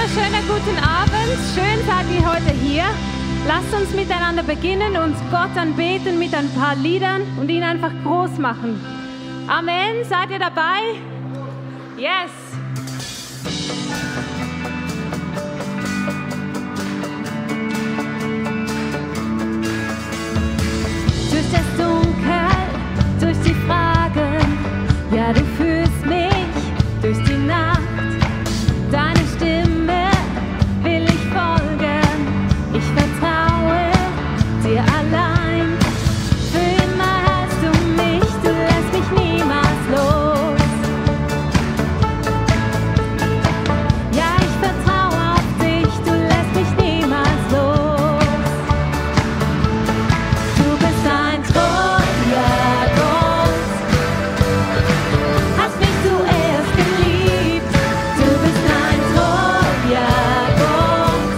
wunderschönen guten Abend. Schön seid ihr heute hier. Lasst uns miteinander beginnen, uns Gott anbeten mit ein paar Liedern und ihn einfach groß machen. Amen. Seid ihr dabei? Yes. Durch das Dunkel, durch die Fragen, ja, du führst mich durch die Nacht. Deine Stimme will ich folgen, ich vertraue dir allein. Für immer hast du mich, du lässt mich niemals los. Ja, ich vertraue auf dich, du lässt mich niemals los. Du bist ein treuer Gott, hast mich zuerst geliebt. Du bist ein treuer Gott,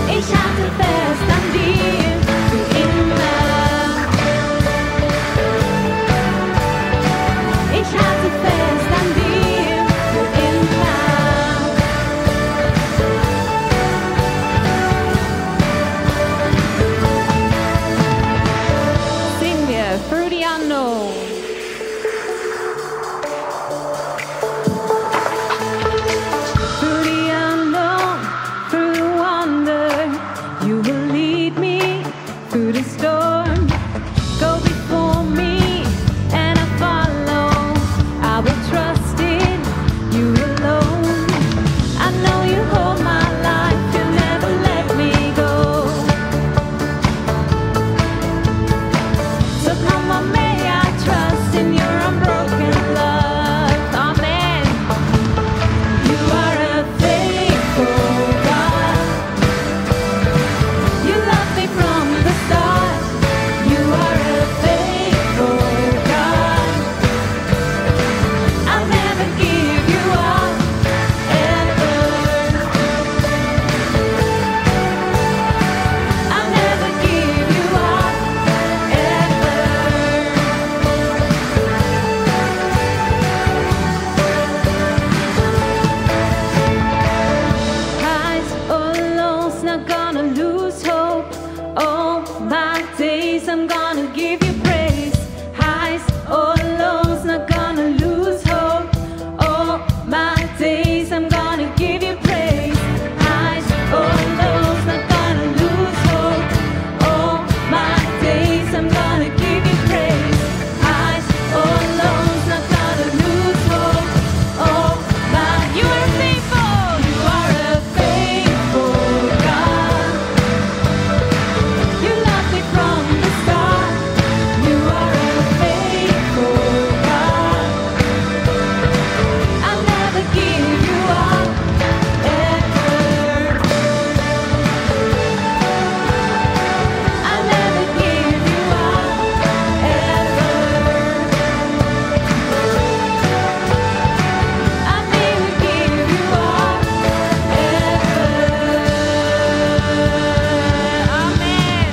ich halte fest an dir für immer. Ich halte fest an dir für immer. Singen wir Through the Unknown. Through the unknown, through the wonder, you will lead me through the storm. Go before me and I follow. I will trust in you alone. I know you hold my life, you'll never let me go. So come on, may I trust in your unbroken love. Amen. You are a faithful God. You love me from the start. You are a faithful God. I'll never give you up, ever. I'll never give you up, ever. Highs or lows, not gonna lose hope. All my days I'm gonna give you praise. Highs or lows, not gonna lose hope. All my days I'm gonna give you praise. Highs or lows, not gonna lose hope. All my days I'm gonna give you praise. Highs or lows, not gonna lose hope. All my, you are faithful. You are a faithful God. You love me from the start. You are a faithful God. I'll never give you up, ever. I'll never give you up, ever. I'll never give you up, ever. Amen.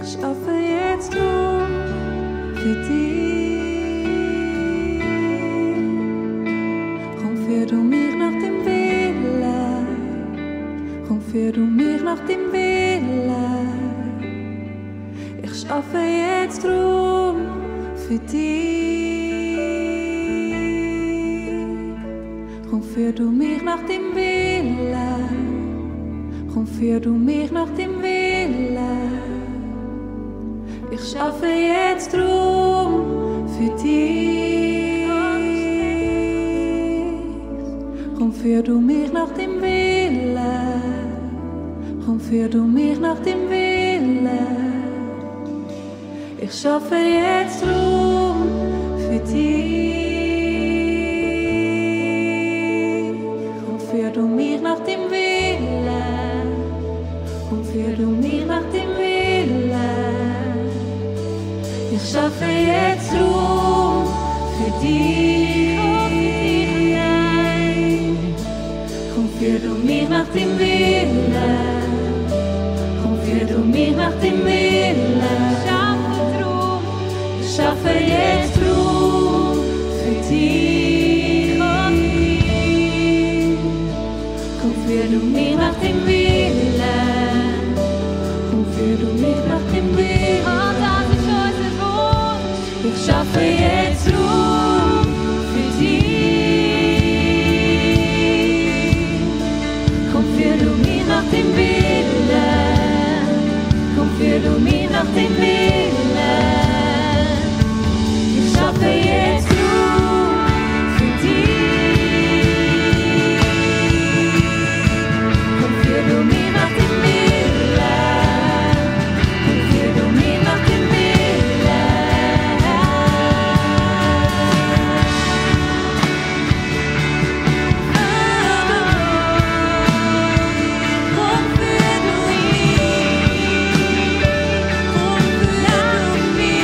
Ich schaffe jetzt um für dich. Komm, führ du mich nach dem Willen. Komm, führ du mich nach dem Willen. Ich schaffe jetzt drum für dich. Komm, führ du mich nach dem Willen. Komm, führ du mich nach dem Willen. Ich schaffe jetzt drum für dich. Komm, führ du mich nach dem Willen. Komm, führ du mich nach dem Willen. Ich schaffe jetzt Raum für dich. Und führ du mich nach dem Willen. Und führ du mich nach dem Willen. Ich schaffe jetzt Raum für dich. Komm, führ du mich nach dem Willen. Komm, führ du mich nach dem Willen. Ich schaffe jetzt Raum für dich. Komm, führ du mich nach dem Willen. Komm, führ du mich nach dem Willen. Oh, das ist unser Wunsch. Ich schaffe jetzt Raum für dich. Komm, führ du mich nach dem Willen. Komm, führ du mich nach dem Willen. Ich schaffe jetzt Raum für dich. Komm, führ du mich nach dem Willen. Komm, führ du mich nach dem Willen. Komm, führ du mich. Komm, führ du mich nach dem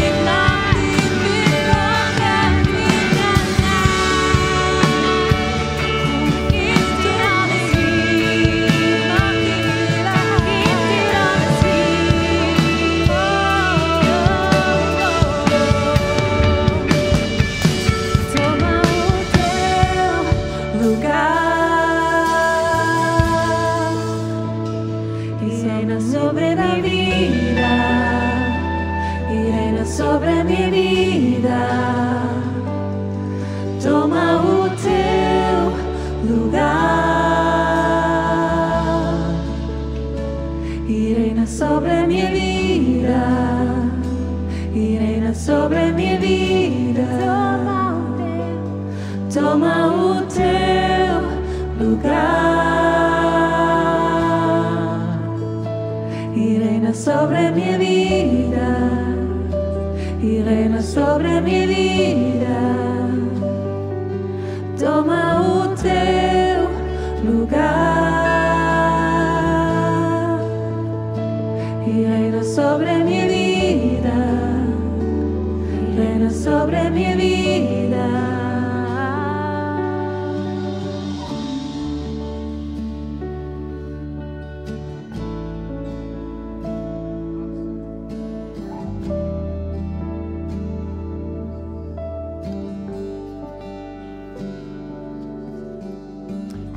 sobre la vida y reina sobre mi vida. Toma o teu lugar y reina sobre mi vida y reina sobre mi vida. Toma o teu lugar y reina sobre mi vida y reina sobre mi vida. Toma o teu lugar y reina sobre mi vida, reina sobre mi vida.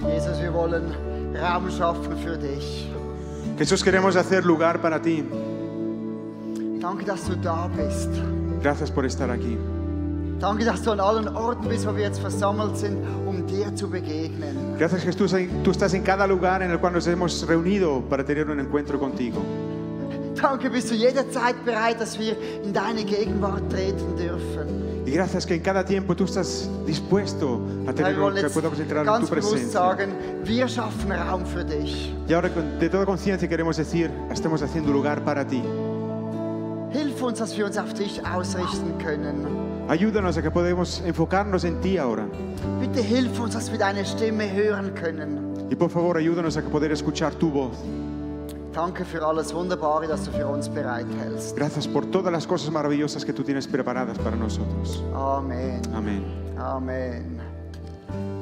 Jesus, wir wollen Raum schaffen für dich. Jesús, queremos hacer lugar para ti. Danke, dass du da bist. Gracias por estar aquí. Danke, dass du an allen Orten bist, wo wir jetzt versammelt sind, um dir zu begegnen. Gracias, Jesús, tú estás en cada lugar en el cual nos hemos reunido para tener un encuentro contigo. Danke, bist du jederzeit bereit, dass wir in deine Gegenwart treten dürfen. Y gracias que en cada tiempo tú estás dispuesto a Wir tener wollen que jetzt podamos entrar en ganz tu bewusst presencia. sagen, wir schaffen Raum für dich. Y ahora de toda conciencia queremos decir, estamos haciendo lugar para ti. Hilf uns, dass wir uns auf dich ausrichten können. Ayúdanos a que podamos enfocarnos en ti ahora. Bitte hilf uns, dass wir deine Stimme hören können. Y por favor, ayúdanos a que poder escuchar tu voz. Danke für alles Wunderbare, das du für uns bereithältst. Gracias por todas las cosas maravillosas que tú tienes preparadas para nosotros. Amen. Amén. Amen.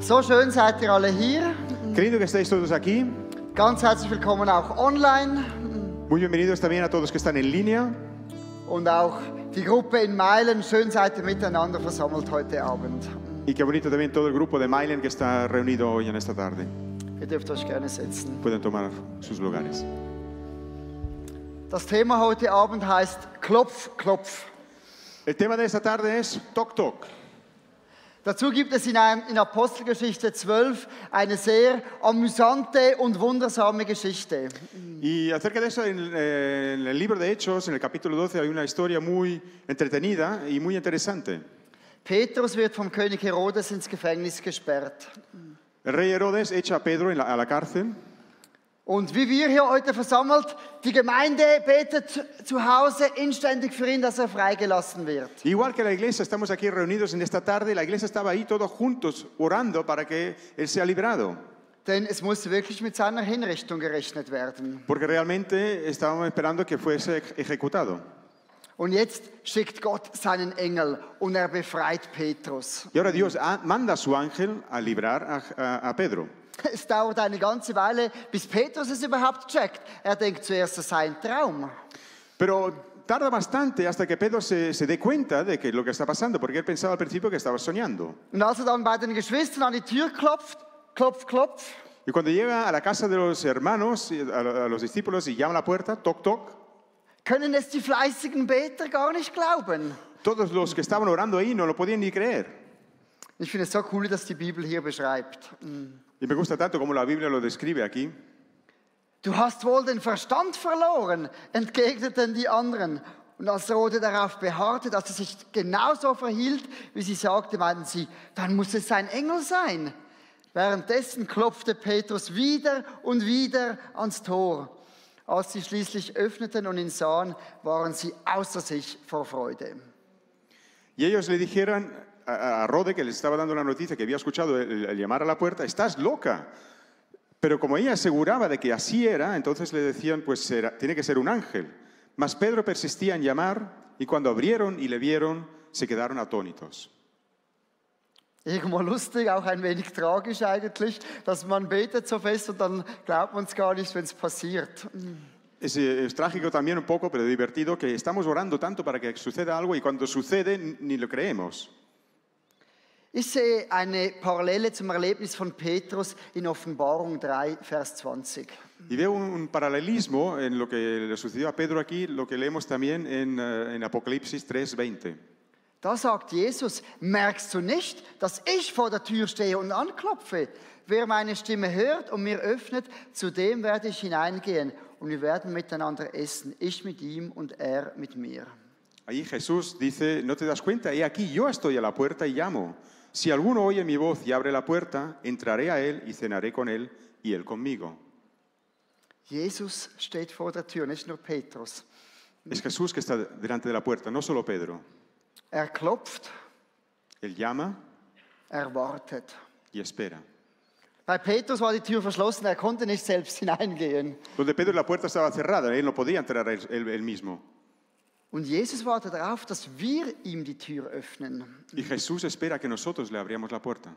So schön seid ihr alle hier. Qué lindo que estáis todos aquí. Ganz herzlich willkommen auch online Muy bienvenidos también a todos que están en línea. und auch die Gruppe in Meilen. Schön seid ihr miteinander versammelt heute Abend. Y qué bonito también todo el grupo de Mailen que está reunido hoy en esta tarde. Ihr dürft euch gerne setzen. Pueden tomar sus lugares. Das Thema heute Abend heißt Klopf, Klopf. El tema de esta tarde es Toc Toc. Dazu gibt es in Apostelgeschichte 12 eine sehr amüsante und wundersame Geschichte. Y acerca de eso, en el libro de Hechos, en el capítulo 12, hay una historia muy entretenida y muy interesante. Petrus wird vom König Herodes ins Gefängnis gesperrt. El rey Herodes echa a Pedro a la cárcel. Und wie wir hier heute versammelt, die Gemeinde betet zu Hause inständig für ihn, dass er freigelassen wird. Igual que la iglesia, estamos aquí reunidos en esta tarde, la iglesia estaba ahí todos juntos orando para que él sea librado. Denn es musste wirklich mit seiner Hinrichtung gerechnet werden. Porque realmente estábamos esperando que fuese ejecutado. Und jetzt schickt Gott seinen Engel und er befreit Petrus. Y ahora Dios manda a su ángel a librar a Pedro. Es dauert eine ganze Weile, bis Petrus es überhaupt checkt. Er denkt zuerst, es sei ein Traum. Pero tarda bastante hasta que Pedro se dé cuenta de que lo que está pasando, porque él pensaba al principio que estaba soñando. Und als er dann bei den Geschwistern an die Tür klopft, klopf, klopf, Y cuando llega a la casa de los hermanos, a los discípulos y llama a la puerta, toc, toc, können es die fleißigen Beter gar nicht glauben. todos los que estaban orando ahí no lo podían ni creer. Ich finde es so cool, dass die Bibel hier beschreibt. Y me gusta tanto como la Biblia lo describe aquí. Du hast wohl den Verstand verloren, entgegneten die anderen. Und als Rode darauf beharrte, dass er sich genauso verhielt, wie sie sagte, meinten sie, dann muss es ein Engel sein. Währenddessen klopfte Petrus wieder und wieder ans Tor. Als sie schließlich öffneten und ihn sahen, waren sie außer sich vor Freude. Y ellos le dijeron a Rode, que les estaba dando la noticia, que había escuchado el llamar a la puerta, estás loca. Pero como ella aseguraba de que así era, entonces le decían, pues tiene que ser un ángel. Mas Pedro persistía en llamar y cuando abrieron y le vieron, se quedaron atónitos. Irgendwo lustig, auch ein wenig tragisch eigentlich, dass man betet so fest und dann glaubt man es gar nicht, wenn es passiert. Es trágico también un poco, pero divertido, que estamos orando tanto para que suceda algo y cuando sucede ni lo creemos. Ich sehe eine Parallele zum Erlebnis von Petrus in Offenbarung 3, Vers 20. Y veo un paralelismo en lo que le sucedió a Pedro aquí, lo que leemos también en Apocalipsis 3:20. Da sagt Jesus, merkst du nicht, dass ich vor der Tür stehe und anklopfe? Wer meine Stimme hört und mir öffnet, zu dem werde ich hineingehen und wir werden miteinander essen, ich mit ihm und er mit mir. Ahí Jesús dice, ¿no te das cuenta? He aquí, yo estoy a la puerta y llamo. Si alguno oye mi voz y abre la puerta, entraré a él y cenaré con él y él conmigo. Jesus steht vor der Tür, nicht nur Petrus. Es Jesús que está delante de la puerta, no solo Pedro. Er klopft, Él llama er wartet. y espera. Bei Petrus war die Tür verschlossen, er konnte nicht selbst hineingehen. Donde Pedro la puerta estaba cerrada, él no podía entrar él mismo. Und Jesus wartet darauf, dass wir ihm die Tür öffnen. Y Jesús espera que nosotros le abrimos la puerta.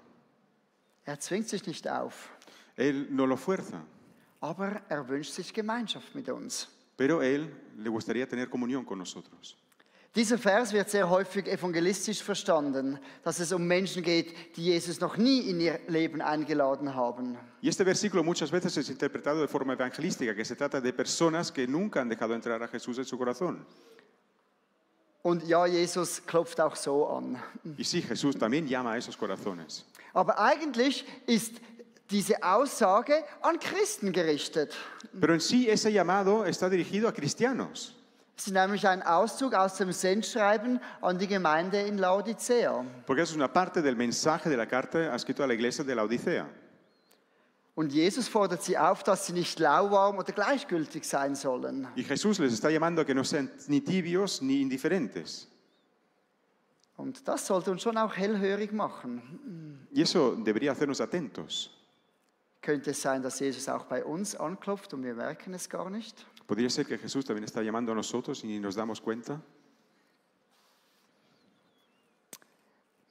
Er zwingt sich nicht auf, Él no lo fuerza, aber er wünscht sich Gemeinschaft mit uns. pero él le gustaría tener comunión con nosotros. Dieser Vers wird sehr häufig evangelistisch verstanden, dass es um Menschen geht, die Jesus noch nie in ihr Leben eingeladen haben. Y este versículo muchas veces es interpretado de forma evangelística, que se trata de personas que nunca han dejado entrar a Jesús en su corazón. Und ja, Jesus klopft auch so an. Y sí, Jesús también llama a esos corazones. Aber eigentlich ist diese Aussage an Christen gerichtet. Pero en sí ese llamado está dirigido a cristianos. Es ist nämlich ein Auszug aus dem Sendschreiben an die Gemeinde in Laodicea. Porque eso es una parte del mensaje de la carta escrita a la iglesia de la Odisea. Und Jesus fordert sie auf, dass sie nicht lauwarm oder gleichgültig sein sollen. Y Jesús les está llamando a que no sean ni tibios ni indiferentes. Und das sollte uns schon auch hellhörig machen. Y eso debería hacernos atentos. Könnte es sein, dass Jesus auch bei uns anklopft und wir merken es gar nicht? ¿Podría ser que Jesús también está llamando a nosotros y ni nos damos cuenta?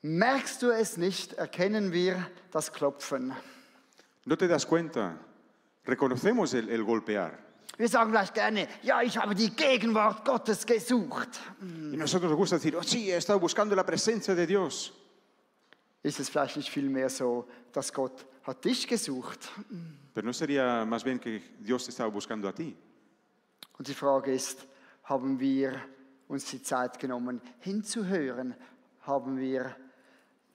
Merkst du es nicht, erkennen wir das Klopfen. ¿No te das cuenta? Reconocemos el golpear. Wir sagen vielleicht gerne, ja, ich habe die Gegenwart Gottes gesucht. Y a nosotros nos gusta decir, oh sí, he estado buscando la presencia de Dios. Ist es vielleicht nicht vielmehr so, dass Gott hat dich gesucht? Pero ¿no sería más bien que Dios te estaba buscando a ti? Und die Frage ist, haben wir uns die Zeit genommen, hinzuhören? Haben wir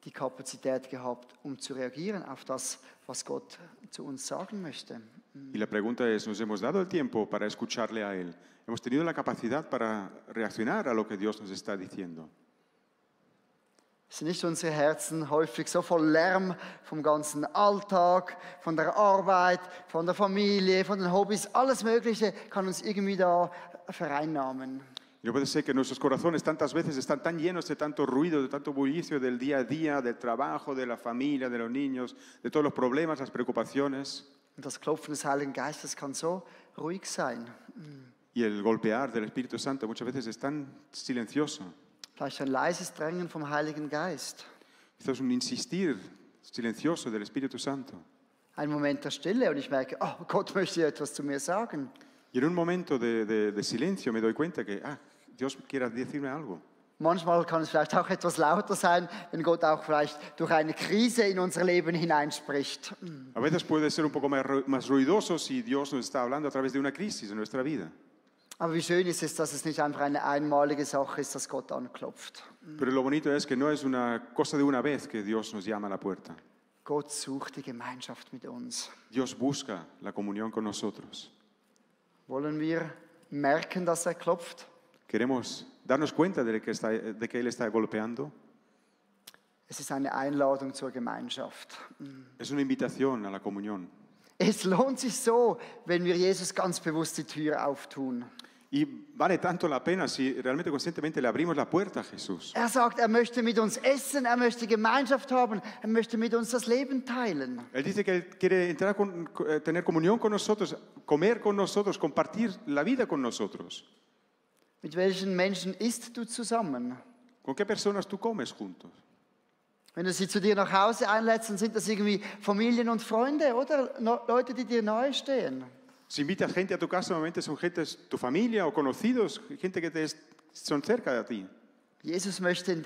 die Kapazität gehabt, um zu reagieren auf das, was Gott zu uns sagen möchte? Y la pregunta es, ¿nos hemos dado el tiempo para escucharle a Él? ¿Hemos tenido la capacidad para reaccionar a lo que Dios nos está diciendo? Sind nicht unsere Herzen häufig so voll Lärm vom ganzen Alltag, von der Arbeit, von der Familie, von den Hobbys, alles Mögliche kann uns irgendwie da vereinnahmen. Y no puede ser que nuestros corazones tantas veces están tan llenos de tanto ruido, de tanto bullicio del día a día, del trabajo, de la familia, de los niños, de todos los problemas, las preocupaciones. Und das Klopfen des Heiligen Geistes kann so ruhig sein. Y el golpear del Espíritu Santo muchas veces es tan silencioso. Vielleicht ein leises Drängen vom Heiligen Geist. Esto es un insistir silencioso del Espíritu Santo. Ein Moment der Stille und ich merke, oh, Gott möchte etwas zu mir sagen. Y en un momento de silencio me doy cuenta que Dios quiere decirme algo. Manchmal kann es vielleicht auch etwas lauter sein, wenn Gott auch vielleicht durch eine Krise in unser Leben hineinspricht. A veces puede ser un poco más ruidoso si Dios nos está hablando a través de una crisis en nuestra vida. Aber wie schön ist es, dass es nicht einfach eine einmalige Sache ist, dass Gott anklopft. Pero lo bonito es que no es una cosa de una vez que Dios nos llama a la puerta. Gott sucht die Gemeinschaft mit uns. Dios busca la comunión con nosotros. Wollen wir merken, dass klopft? Queremos darnos cuenta de que Él está golpeando. Es ist eine Einladung zur Gemeinschaft. Es una invitación a la comunión. Es lohnt sich so, wenn wir Jesus ganz bewusst die Tür auftun. Y vale tanto la pena si realmente conscientemente le abrimos la puerta a Jesús. Er sagt, er möchte mit uns essen, er möchte Gemeinschaft haben, er möchte mit uns das Leben teilen. Él dice que Él quiere tener comunión con nosotros, comer con nosotros, compartir la vida con nosotros. Mit welchen Menschen isst du zusammen? ¿Con qué personas tú comes juntos? Wenn du sie zu dir nach Hause einlädst, dann sind das irgendwie Familien und Freunde oder Leute, die dir nahe stehen. Si invitas gente a tu casa, normalmente son gente, tu familia o conocidos, gente que son cerca de ti. Jesus möchte in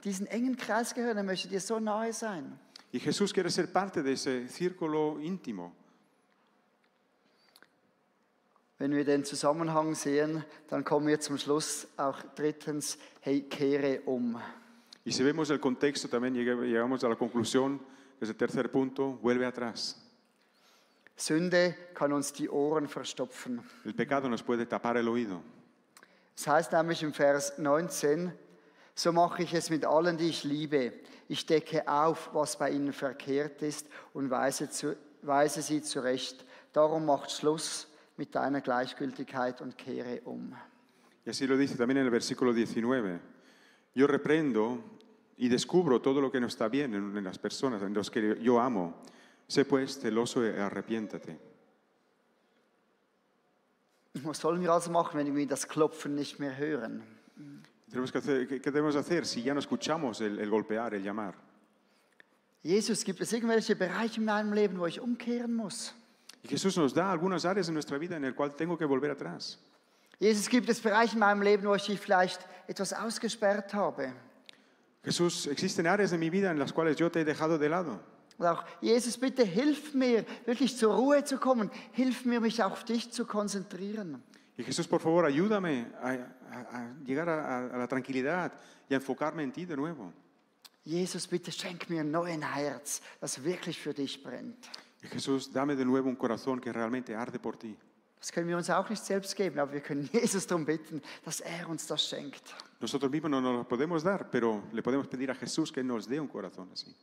diesen engen Kreis gehören, er möchte dir so nahe sein. Y Jesús quiere ser parte de ese círculo íntimo. Wenn wir den Zusammenhang sehen, dann kommen wir zum Schluss auch drittens, hey, kehre um. Y si vemos el contexto, también llegamos a la conclusión, que es el tercer punto, vuelve atrás. Sünde kann uns die Ohren verstopfen. El pecado nos puede tapar el oído. Es heißt nämlich im Vers 19, so mache ich es mit allen, die ich liebe. Ich decke auf, was bei ihnen verkehrt ist und weise sie zurecht. Darum macht Schluss mit deiner Gleichgültigkeit und kehre um. Y así lo dice también en el versículo 19. Yo reprendo y descubro todo lo que no está bien en las personas, en los que yo amo. Sé pues celoso y arrepiéntate. Was sollen wir also machen, wenn wir das Klopfen nicht mehr hören? ¿Qué debemos hacer si ya no escuchamos el golpear, el llamar? Jesus, gibt es irgendwelche Bereiche in meinem Leben, wo ich umkehren muss? Y Jesús nos da algunas áreas en nuestra vida en el cual tengo que volver atrás. Jesus, gibt es Bereiche in meinem Leben, wo ich dich vielleicht etwas ausgesperrt habe? Jesús, existen áreas de mi vida en las cuales yo te he dejado de lado. Und auch, Jesus, bitte hilf mir, wirklich zur Ruhe zu kommen. Hilf mir, mich auf dich zu konzentrieren. Y Jesús, por favor, ayúdame a llegar a la tranquilidad y a enfocarme en ti de nuevo. Jesus, bitte schenk mir ein neues Herz, das wirklich für dich brennt. Y Jesús, dame de nuevo un corazón que realmente arde por ti. Das können wir uns auch nicht selbst geben, aber wir können Jesus darum bitten, dass er uns das schenkt. Nosotros mismos no nos lo podemos dar, pero le podemos pedir a Jesús que nos dé un corazón así.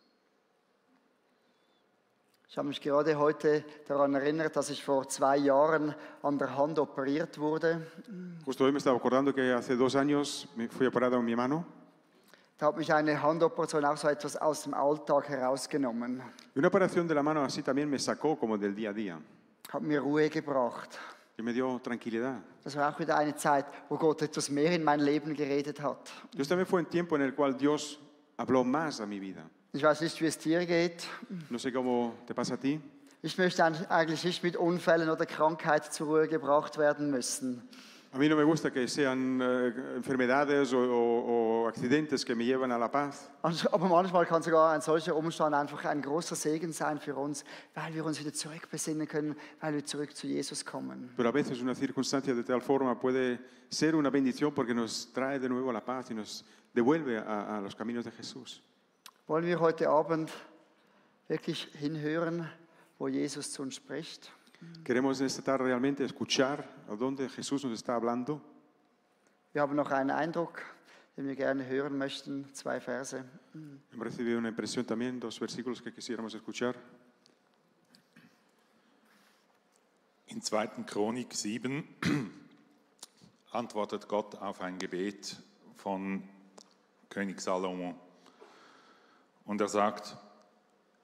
Ich habe mich gerade heute daran erinnert, dass ich vor 2 Jahren an der Hand operiert wurde. Justo hoy me estaba acordando que hace 2 años me fui operado en mi mano. Da hat mich eine Handoperation auch so etwas aus dem Alltag herausgenommen. Y una operación de la mano así también me sacó como del día a día. Hat mir Ruhe gebracht. Y me dio tranquilidad. Das war auch wieder eine Zeit, wo Gott etwas mehr in mein Leben geredet hat. Dios también fue un tiempo en el cual Dios habló más a mi vida. Ich weiß nicht, wie es dir geht. No sé cómo te pasa a ti. Ich möchte eigentlich nicht mit Unfällen oder Krankheit zur Ruhe gebracht werden müssen. A mí no me gusta que sean enfermedades o accidentes que me llevan a la paz. Aber manchmal kann sogar ein solcher Umstand einfach ein großer Segen sein für uns, weil wir uns wieder zurückbesinnen können, weil wir zurück zu Jesus kommen. Pero a veces una circunstancia de tal forma puede ser una bendición porque nos trae de nuevo la paz y nos devuelve a los caminos de Jesús. Wollen wir heute Abend wirklich hinhören, wo Jesus zu uns spricht? Queremos esta tarde realmente escuchar a dónde Jesús nos está hablando. Wir haben noch einen Eindruck den wir gerne hören möchten. 2 Verse. Hemos recibido una impresión también, 2 versículos que quisiéramos escuchar. In 2. Chronik 7 antwortet Gott auf ein Gebet von König Salomo. Und er sagt,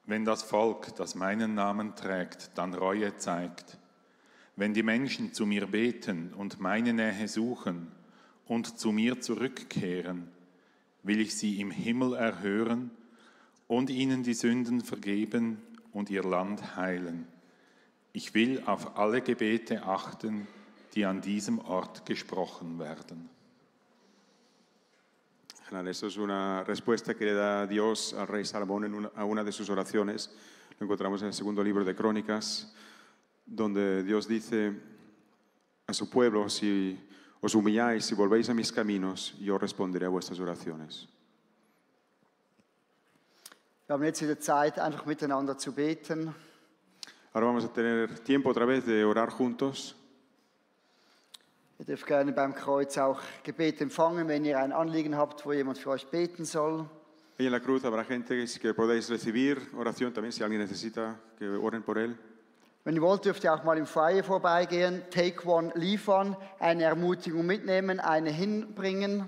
wenn das Volk, das meinen Namen trägt, dann Reue zeigt, wenn die Menschen zu mir beten und meine Nähe suchen und zu mir zurückkehren, will ich sie im Himmel erhören und ihnen die Sünden vergeben und ihr Land heilen. Ich will auf alle Gebete achten, die an diesem Ort gesprochen werden. Genial, eso es una respuesta que le da Dios al rey Salomón a una de sus oraciones. Lo encontramos en el 2 libro de Crónicas, donde Dios dice a su pueblo, si os humilláis y volvéis a mis caminos, yo responderé a vuestras oraciones. Wir haben jetzt wieder Zeit, einfach miteinander zu beten. Ahora vamos a tener tiempo otra vez de orar juntos. Ihr dürft gerne beim Kreuz auch Gebet empfangen, wenn ihr ein Anliegen habt, wo jemand für euch beten soll. Ahí en la cruz habrá gente que podéis recibir oración también, si alguien necesita que oren por él. Wenn ihr wollt, dürft ihr auch mal im Foyer vorbeigehen. Take one, leave one. Eine Ermutigung mitnehmen, eine hinbringen.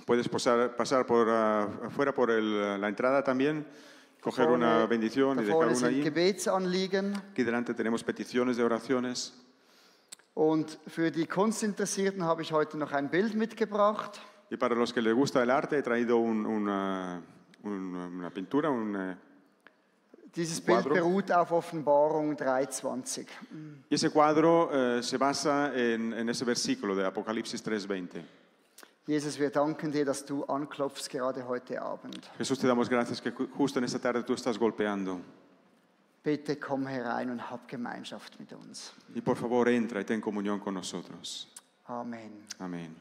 Puedes pasar por afuera por la entrada también, coger una bendición y dejar una ahí. Gebetsanliegen. Aquí delante tenemos peticiones de oraciones. Und für die Kunstinteressierten habe ich heute noch ein Bild mitgebracht. Y para los que les gusta el arte he traído una pintura, Dieses Bild beruht auf Offenbarung 3,20. Y ese cuadro se basa en ese versículo de Apocalipsis 3:20. Jesus, wir danken dir, dass du anklopfst gerade heute Abend. Jesús, te damos gracias que justo en esta tarde tú estás golpeando. Bitte komm herein und hab Gemeinschaft mit uns. Y por favor entra y ten comunión con nosotros. Amen. Amén.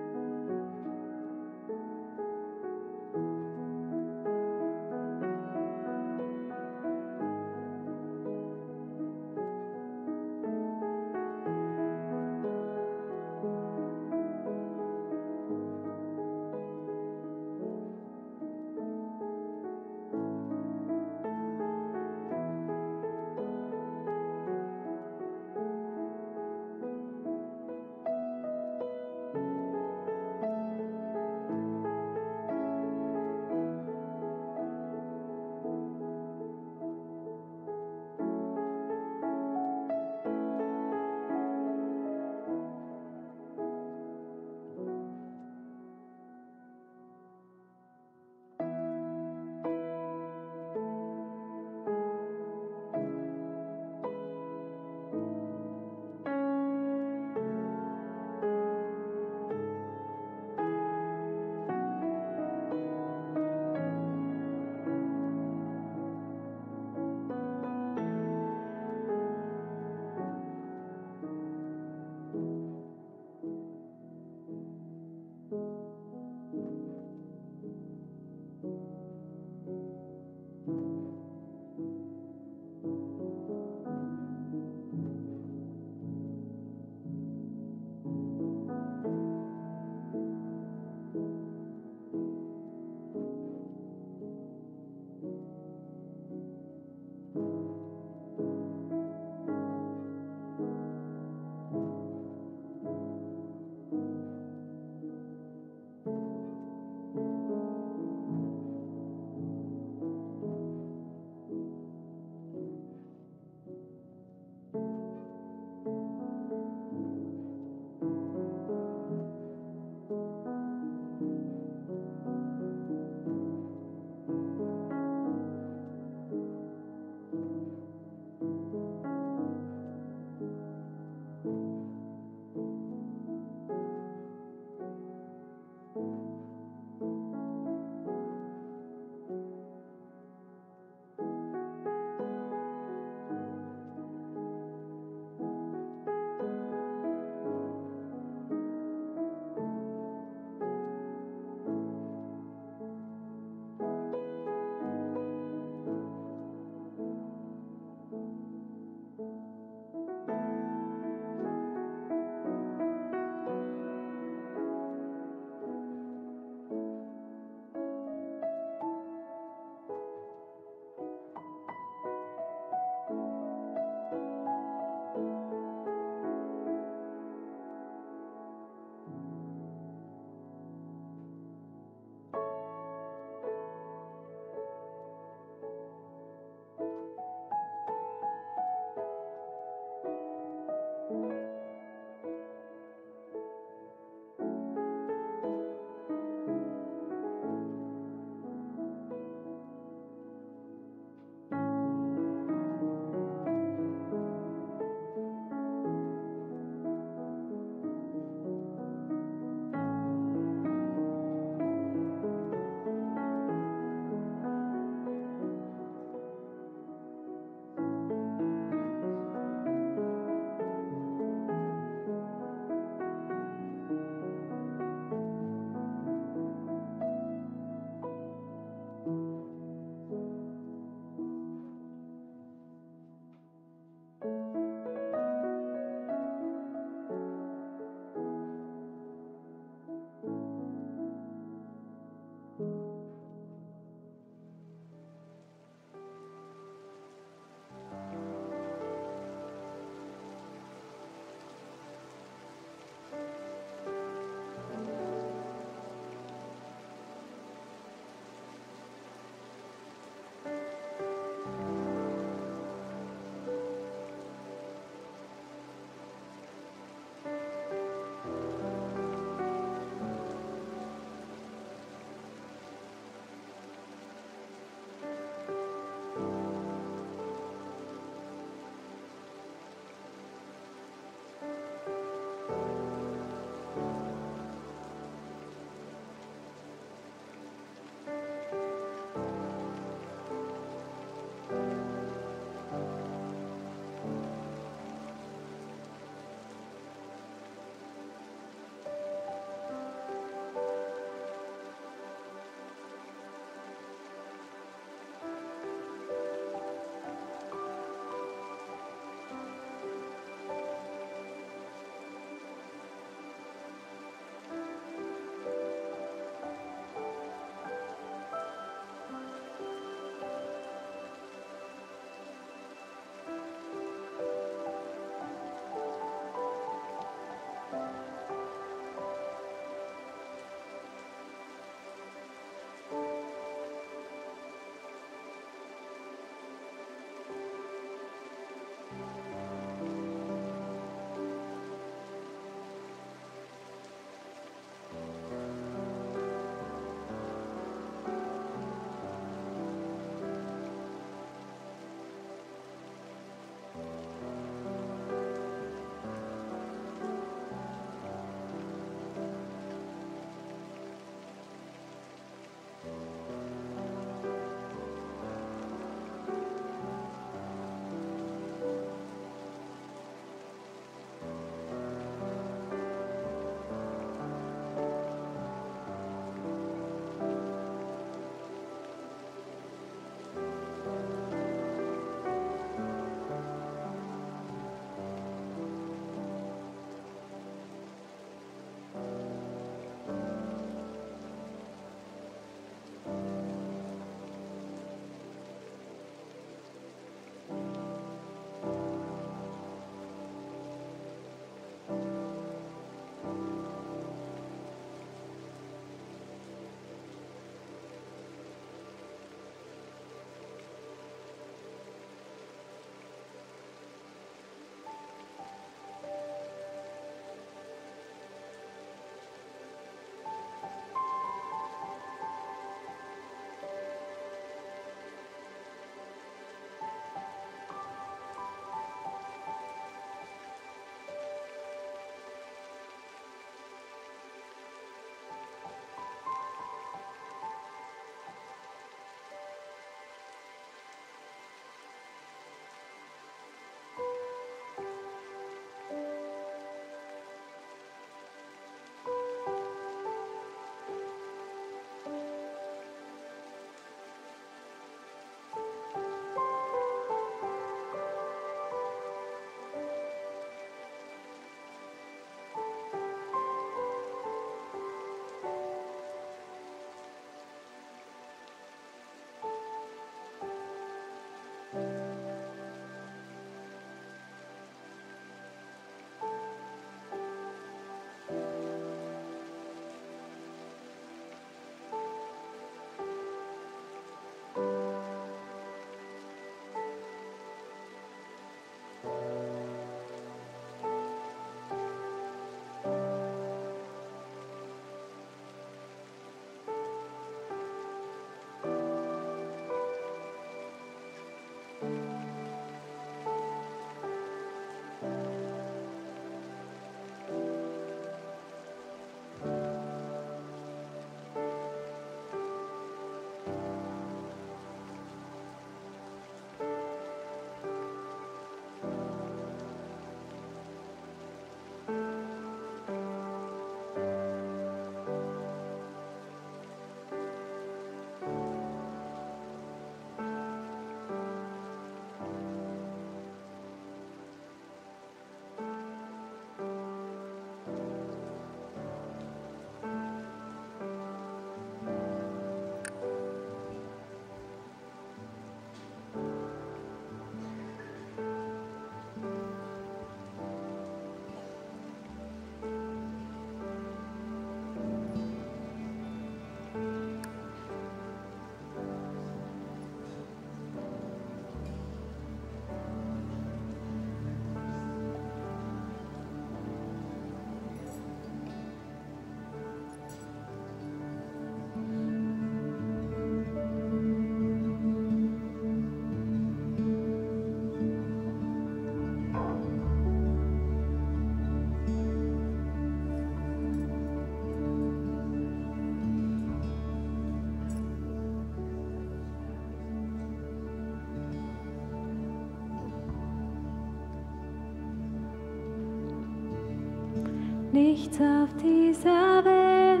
Nichts auf dieser Welt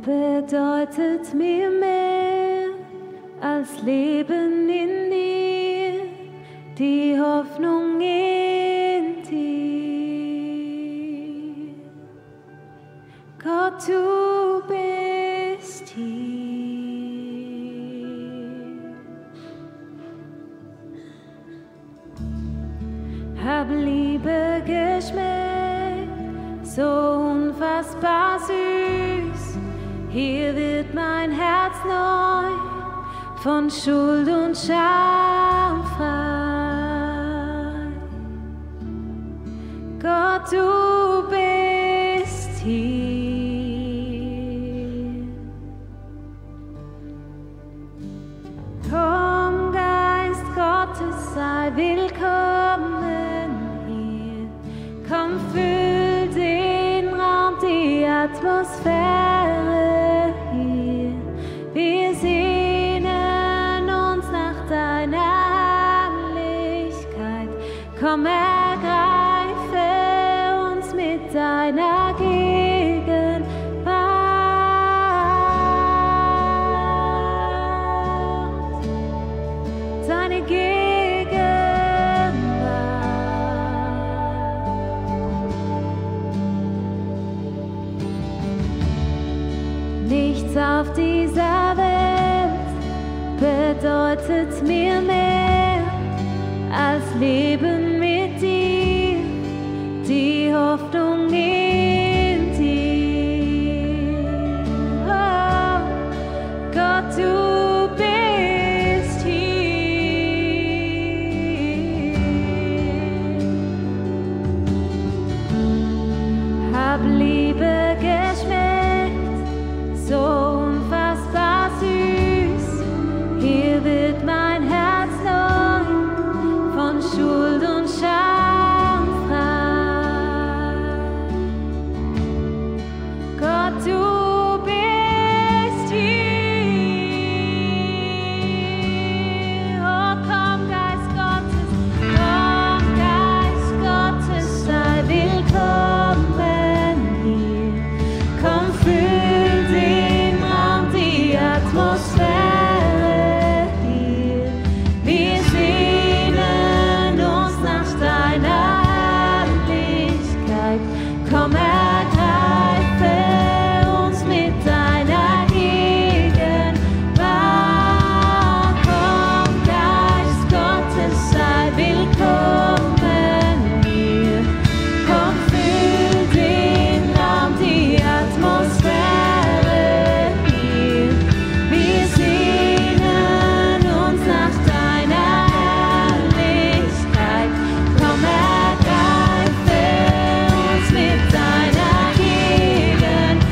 bedeutet mir mehr als Leben in dir, die Hoffnung in dir. Gott, du bist hier. Hab Liebe geschmeckt, so unfassbar süß. Hier wird mein Herz neu, von Schuld und Scham frei. Gott, du bist hier. Komm, Geist Gottes, sei willkommen hier. Komm, füll den Raum, die Atmosphäre hier. Wir sehnen uns nach deiner Herrlichkeit. Komm, ergreife uns mit deiner Gegenwart. Deine Gegenwart. Nichts auf dieser Welt bedeutet mir mehr als Leben mit dir, die Hoffnung in dir. Oh, Gott, du bist hier. Hab Liebe geschmeckt, so unfassbar süß. Hier wird mein Herz neu, von Schuld und Scham frei. Gott, du bist hier. Oh, komm, Geist Gottes, sei willkommen hier. Komm, füll den Raum, die Atmosphäre hier. Wir sehnen uns nach deiner Herrlichkeit. Komm, ergreife uns mit deiner Gegenwart. Komm, Geist Gottes, sei willkommen hier. Komm, füll den Raum, die Atmosphäre hier. Wir sehnen uns nach deiner Herrlichkeit. Komm, ergreife uns mit deiner Gegenwart.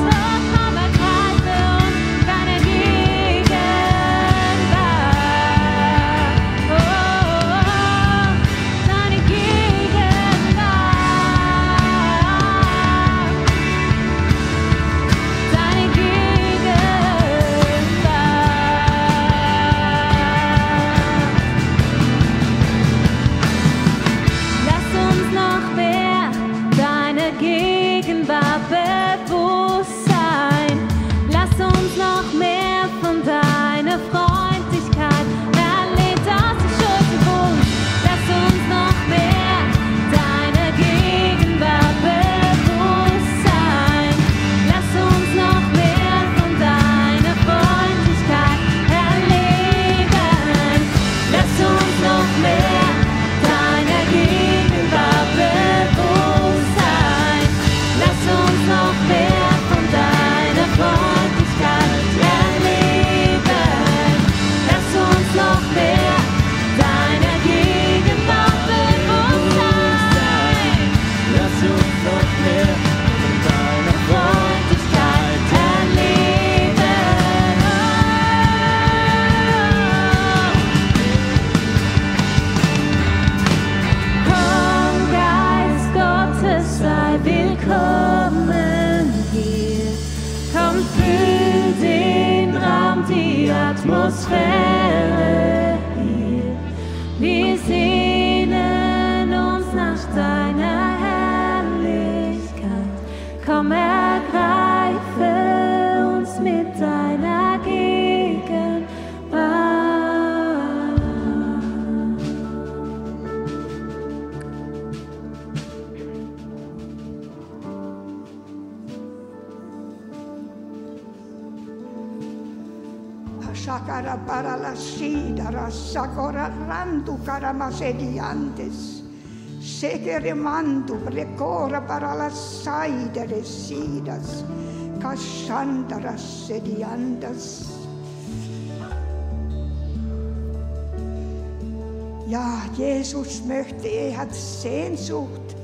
Oh, komm, ergreife uns deine Gegenwart. Oh, deine Gegenwart. Deine Gegenwart. Lass uns noch mehr deine Gegenwart bewusst sein. Lass uns noch mehr von deiner Freundlichkeit erlebt aus dem Schuldbund. Lass uns noch mehr deine Gegenwart bewusst sein. Lass uns noch mehr von deiner Freundlichkeit erleben. Lass uns noch mehr deiner Gegenwart bewusst sein. Lass uns noch mehr von deiner Freundlichkeit erleben. Lass uns noch mehr deiner Gegenwart bewusst sein. Lass uns noch mehr von deiner Freundlichkeit erleben. Komm, Geist Gottes, sei willkommen hier. Komm, füll den Raum, die Atmosphäre hier. Wir sehnen durch deine Herrlichkeit. Komm, ergreife uns mit deiner Gegenwart. Shakara para la sidara, sakora randu karamasediantes. Segere mandu precora para la saidere sidas, kashandara sediandas. Ja, Jesus möchte, hat Sehnsucht.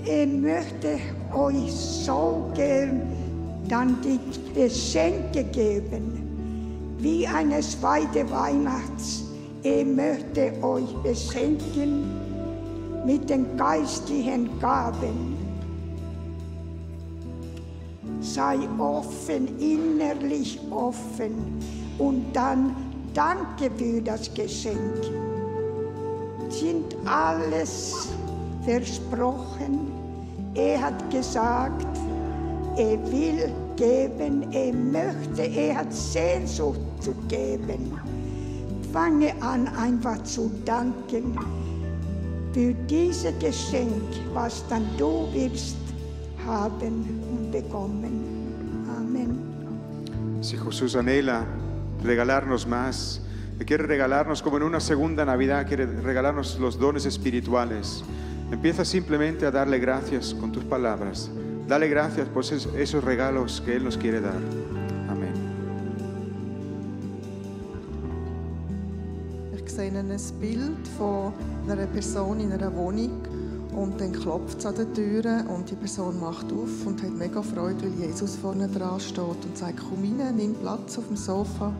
Möchte euch so gern dann die Geschenke geben. Wie eine zweite Weihnachts. Möchte euch beschenken mit den geistlichen Gaben. Sei offen, innerlich offen und dann danke für das Geschenk. Sind alles versprochen. Hat gesagt, will geben, möchte, hat Sehnsucht zu geben. Fange an, einfach zu danken für dieses Geschenk, was dann du willst haben und bekommen. Amén. Si Jesús anhela regalarnos más, que quiere regalarnos como en una segunda Navidad, quiere regalarnos los dones espirituales, empieza simplemente a darle gracias con tus palabras. Dale gracias por esos regalos que Él nos quiere dar. Amén. Ich sehe ein Bild von einer Person in einer Wohnung und dann klopft es an der Tür und die Person macht auf und hat mega Freude, weil Jesus vorne dran steht und sagt, komm rein, nimm Platz auf dem Sofa.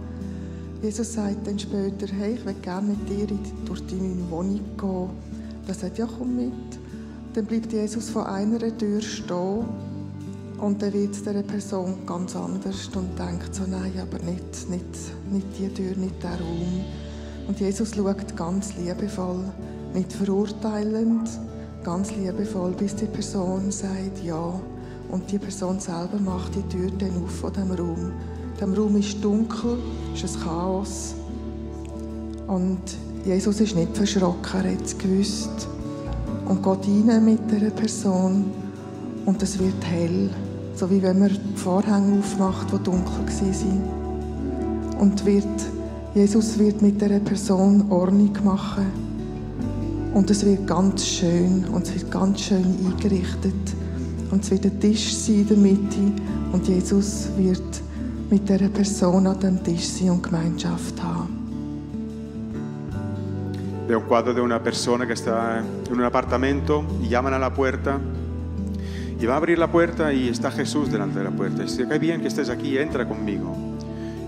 Jesus sagt dann später, hey, ich will gerne mit dir durch deine Wohnung gehen. Er sagt, ja, komm mit. Dann bleibt Jesus vor einer Tür stehen und dann wird es dieser Person ganz anders und denkt so, nein, aber nicht die Tür, nicht der Raum. Und Jesus schaut ganz liebevoll, nicht verurteilend, ganz liebevoll, bis die Person sagt ja. Und die Person selber macht die Tür dann auf von diesem Raum. In diesem Raum ist dunkel, ist ein Chaos. Und Jesus ist nicht verschrocken, er hat es gewusst. Und geht rein mit dieser Person und es wird hell. So wie wenn man die Vorhänge aufmacht, die dunkel waren. Und Jesus wird mit dieser Person Ordnung machen. Und es wird ganz schön und es wird ganz schön eingerichtet. Und es wird ein Tisch sein in der Mitte und Jesus wird mit dieser Person an diesem Tisch sein und Gemeinschaft haben. Veo un cuadro de una persona que está en un apartamento y llaman a la puerta y va a abrir la puerta y está Jesús delante de la puerta. Y dice, qué bien que estés aquí, entra conmigo.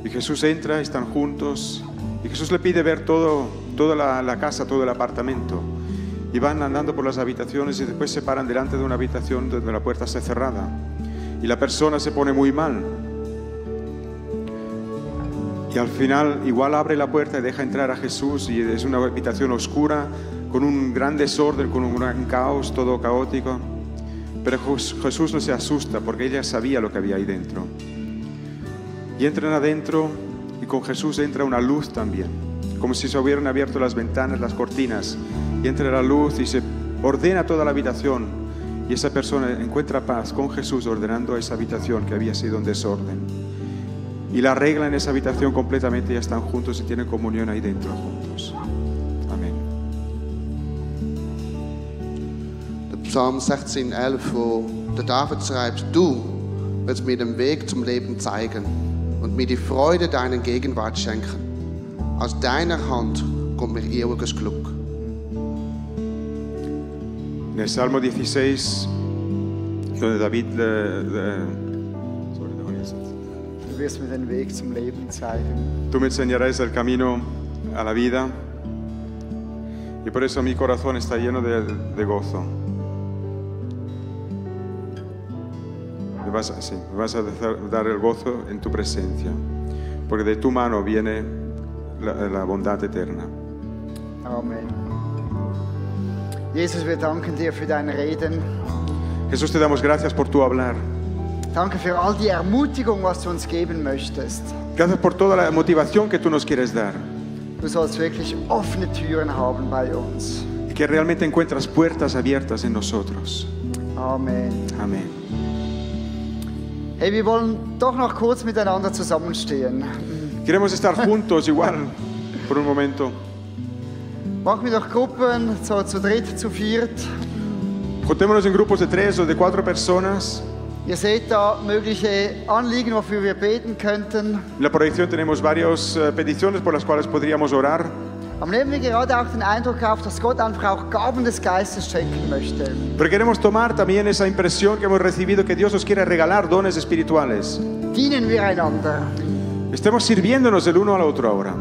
Y Jesús entra, están juntos y Jesús le pide ver toda la casa, todo el apartamento. Y van andando por las habitaciones y después se paran delante de una habitación donde la puerta está cerrada. Y la persona se pone muy mal. Y al final igual abre la puerta y deja entrar a Jesús y es una habitación oscura, con un gran desorden, con un gran caos, todo caótico. Pero Jesús no se asusta porque ella sabía lo que había ahí dentro. Y entran adentro y con Jesús entra una luz también, como si se hubieran abierto las ventanas, las cortinas, y entra la luz y se ordena toda la habitación. Y esa persona encuentra paz con Jesús ordenando esa habitación que había sido un desorden. Y la arreglan esa habitación completamente, ya están juntos y tienen comunión ahí dentro juntos. Amén. Der Psalm 16,11, wo der David schreibt, du willst mir den Weg zum Leben zeigen und mir die Freude deiner Gegenwart schenken. Aus deiner Hand kommt mir ewiges Glück. En el Salmo 16, donde David Du wirst mir den Weg zum Leben zeigen. tú me enseñarás el camino a la vida y por eso mi corazón está lleno de gozo. Me vas a dar el gozo en tu presencia, porque de tu mano viene la bondad eterna. Amen. Jesus, wir danken dir für dein Reden. Jesús, te damos gracias por tu hablar. Danke für all die Ermutigung, was du uns geben möchtest. Gracias por toda la motivación que tú nos quieres dar. Du sollst wirklich offene Türen haben bei uns. Y que realmente encuentras puertas abiertas en nosotros. Amen. Amén. Hey, wir wollen doch noch kurz miteinander zusammenstehen. Queremos estar juntos igual por un momento. Machen wir doch Gruppen, so zu dritt, zu viert. Juntémonos en grupos de 3 o de 4 personas. Ihr seht da mögliche Anliegen, wofür wir beten könnten. En la proyección tenemos varias peticiones por las cuales podríamos orar. Aber nehmen wir gerade auch den Eindruck auf, dass Gott einfach auch Gaben des Geistes schenken möchte. Pero queremos tomar también esa impresión que hemos recibido que Dios nos quiere regalar dones espirituales. Dienen wir einander. Estemos sirviéndonos el uno al otro ahora.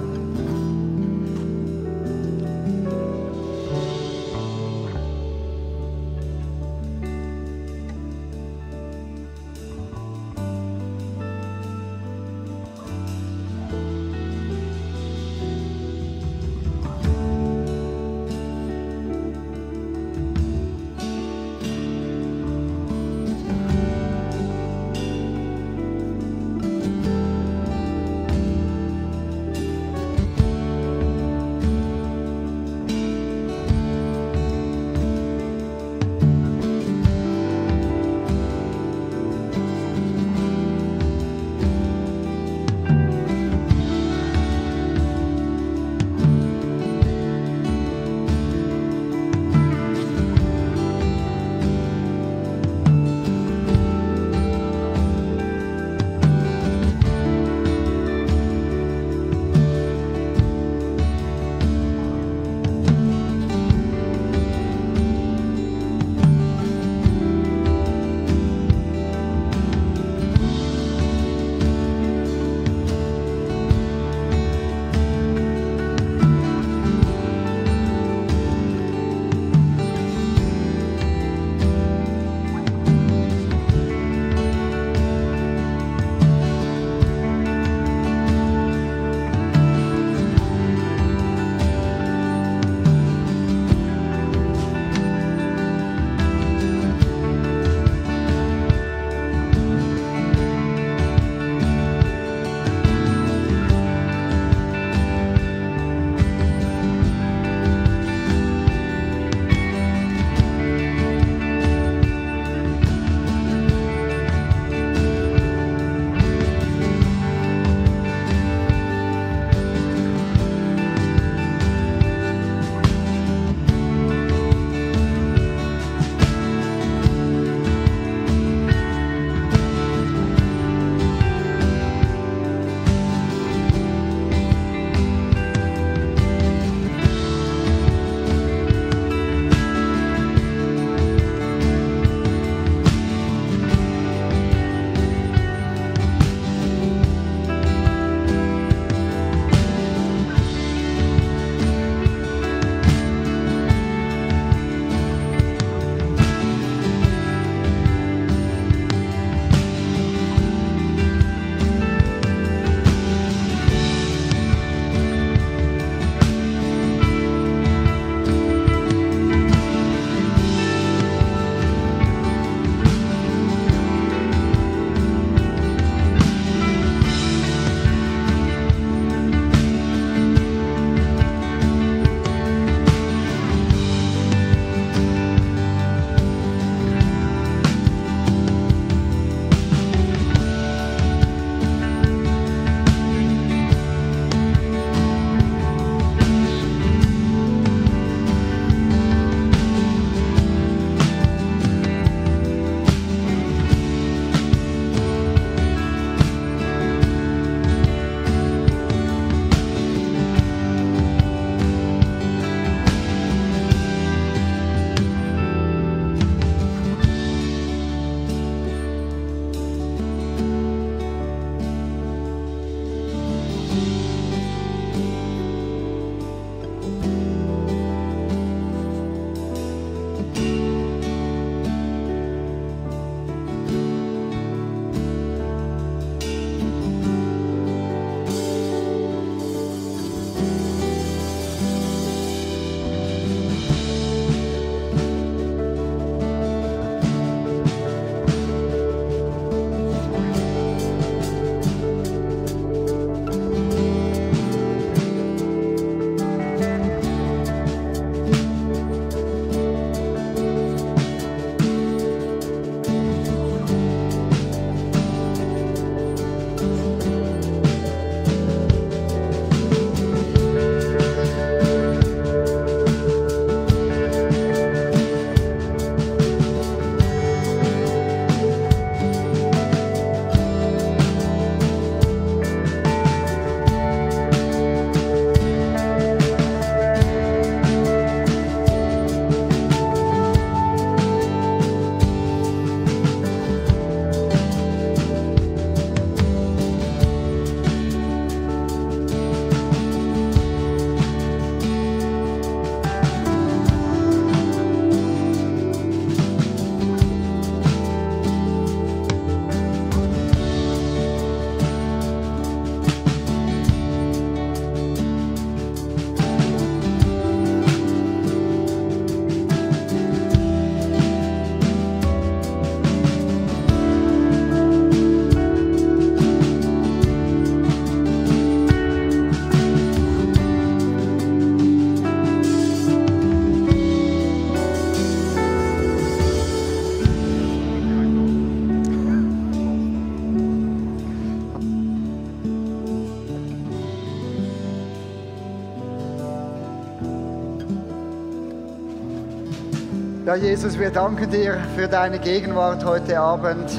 Ja, Jesus, wir danken dir für deine Gegenwart heute Abend.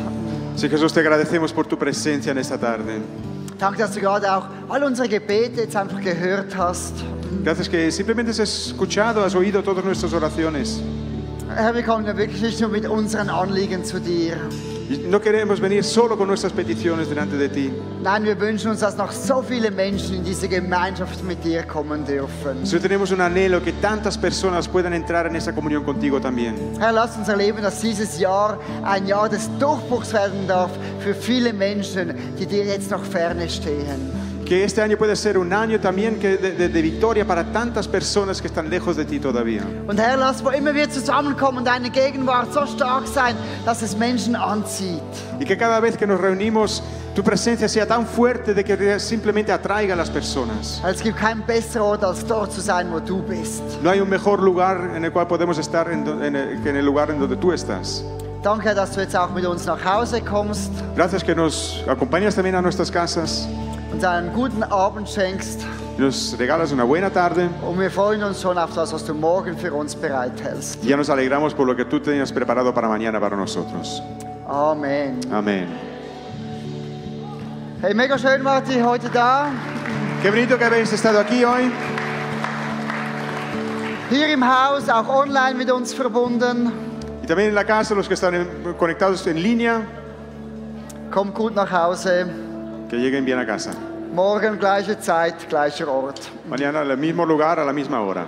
Sí, Jesús, te agradecemos por tu presencia en esta tarde. Danke, dass du gerade auch all unsere Gebete jetzt einfach gehört hast. Gracias que simplemente has escuchado, has oído todas nuestras oraciones. Herr, wir kommen ja wirklich nicht nur mit unseren Anliegen zu dir. Y no queremos venir solo con nuestras peticiones delante de ti. Nein, wir wünschen uns, dass noch so viele Menschen in diese Gemeinschaft mit dir kommen dürfen. Solo tenemos un anhelo que tantas personas puedan entrar en esa comunión contigo también. Herr, lass uns erleben, dass dieses Jahr ein Jahr des Durchbruchs werden darf für viele Menschen, die dir jetzt noch ferne stehen. Que este año puede ser un año también de victoria para tantas personas que están lejos de ti todavía. Und Herr, lass, wo immer wir zusammenkommen, deine Gegenwart so stark sein, dass es Menschen anzieht. Y que cada vez que nos reunimos, tu presencia sea tan fuerte de que simplemente atraiga a las personas. Es gibt keinen besseren Ort, als dort zu sein, wo du bist. No hay un mejor lugar en el cual podemos estar que en el lugar en donde tú estás. Danke, Herr, dass du jetzt auch mit uns nach Hause kommst Gracias que nos acompañas también a nuestras casas und einen guten Abend schenkst. y nos regalas una buena tarde. Und wir freuen uns schon auf das, was du morgen für uns bereithältst. Y ya nos alegramos por lo que tú tenías preparado para mañana para nosotros. Amen. Amén. Hey, mega schön wart ihr heute da. Qué bonito que habéis estado aquí hoy. Hier im Haus, auch online mit uns verbunden. Y también en la casa, los que están conectados en línea, Kommt gut nach Hause. que lleguen bien a casa. Morgen gleiche Zeit, gleicher Ort. Mañana al mismo lugar, a la misma hora.